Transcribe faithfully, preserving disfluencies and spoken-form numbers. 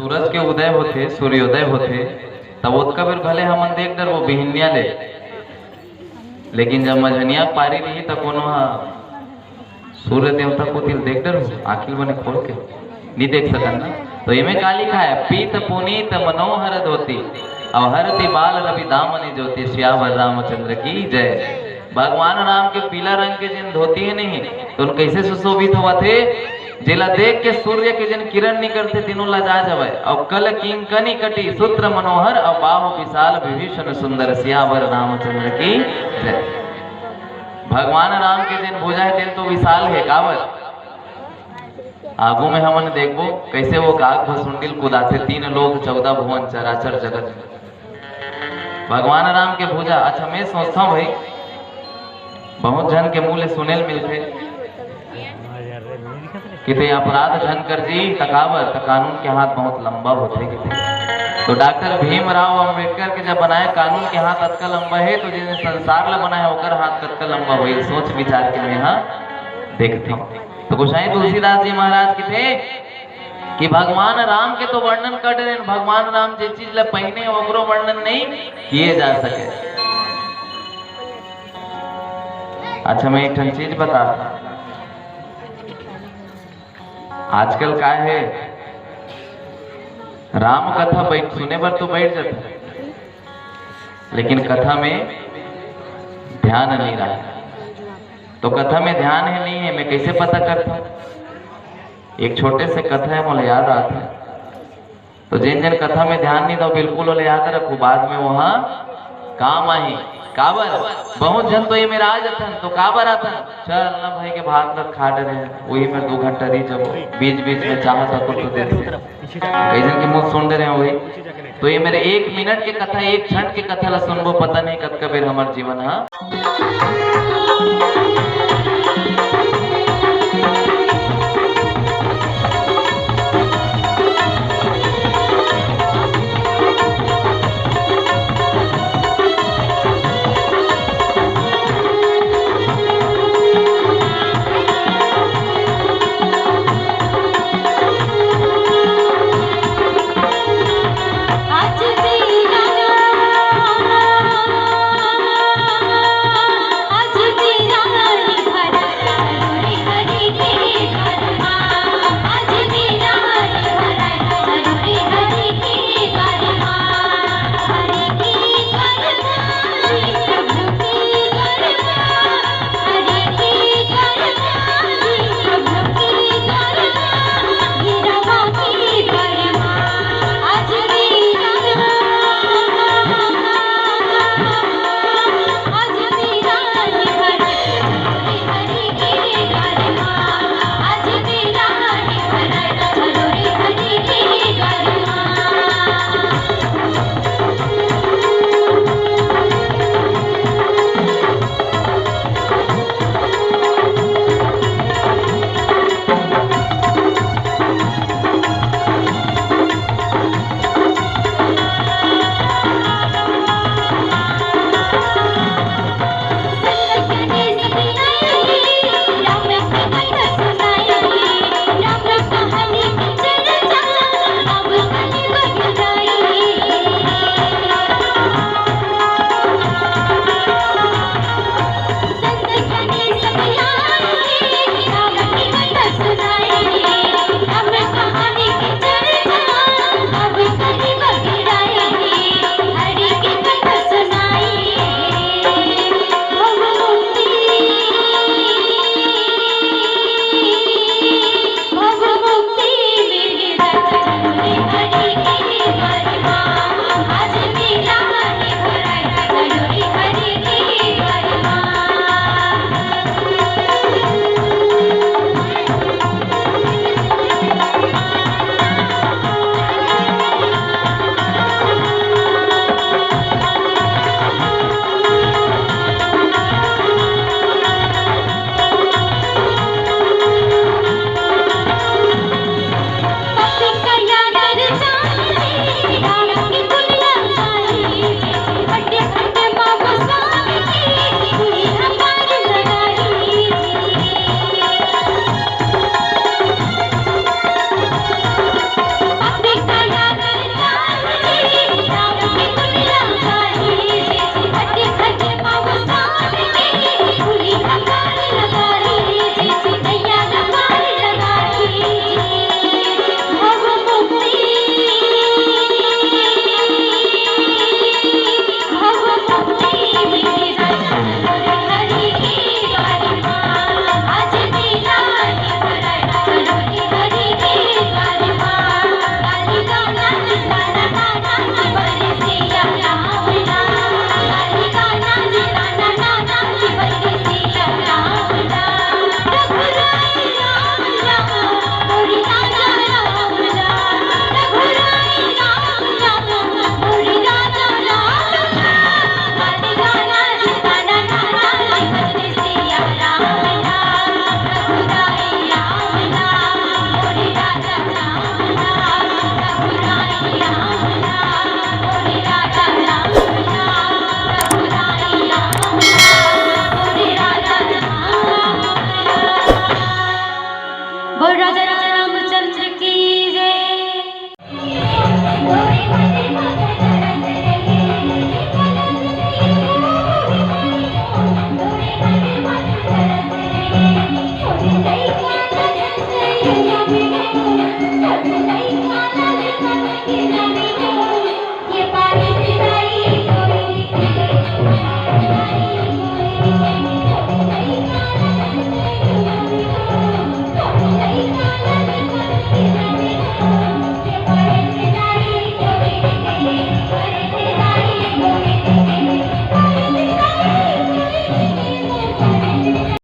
सूरज के उदय होथे, सूर्योदय होथे, तब ओतका बेर भले हमन देख डरबो बिहिनिया ले, लेकिन जब मझनिया पारी रही, त कोनो ह सूर्य देवता कोति ल देख डरबो, आँखी बने खोल के नी देख सकन ना। तो एमे का लिखा है, पीत पुनीत मनोहर धोती, अउ हरति बाल रवि दामनी ज्योति, सियावर रामचंद्र की जय। भगवान राम के पीला रंग के जेन धोती हे नहीं, तो उन कैसे सुशोभित होवत हे, जेला देख के सूर्य के जेन किरण निकलथे, तीनों लजा जवय। अउ कल किंकनी कटी सूत्र मनोहर, अउ बाहु विशाल विभीषण सुंदर, सियावर रामचंद्र की जय। भगवान राम के जेन भुजा हे, तेन तो विशाल हे, काबर? आगू में हमन देखबो, कैसे वो काग भसुंडिल कुदाथे, तीन लोक चौदह भुवन चराचर जगत। भगवान राम के भुजा, अच्छा, मैं सोचता हूँ भाई, बहुत झन के मुंह ले सुने ल मिलथे कि ते अपराध झन कर जी, त काबर? त कानून के हाथ बहुत लंबा होथे, किथे। तो डॉक्टर भीमराव अंबेडकर के जब बनाए कानून के हाथ अतका लंबा हे, तो जेने संसार ला बनाए, ओकर हाथ कतका लंबा होही, सोच विचार के मैं हा देखथंव। तो गोसाई तुलसीदास जी महाराज किथे कि भगवान राम के तो वर्णन कर रहे हैं, भगवान राम जे चीज ला पहिने, ओकरो वर्णन नहीं किए जा सके। अच्छा, मैं एक ठन चीज बता, आजकल का हे, राम कथा बैठ, सुने बर तो बैठ जाथे, लेकिन कथा में ध्यान नहीं रहा। तो कथा में ध्यान हे नहीं हे, मैं कैसे पता करता? एक छोटे से कथा हे, मोला याद आथे। तो जेन जेन कथा में ध्यान नहीं दो, बिल्कुल ओला याद रखो, बाद में वहाँ काम आही। काबर? बहुत झन तो ये मेर आ जाथन, तो काबर आथन? चल ना भाई के भात ला खा डरे, वही में दो घंटा रही जब बीच बीच में चाहत हको तो देथे। कई झन के मुंह सुन डरे वही। तो ये मेर एक मिनट के कथा, एक क्षण के कथा ला सुनबो, पता नहीं कतका बेर हमर जीवन हा।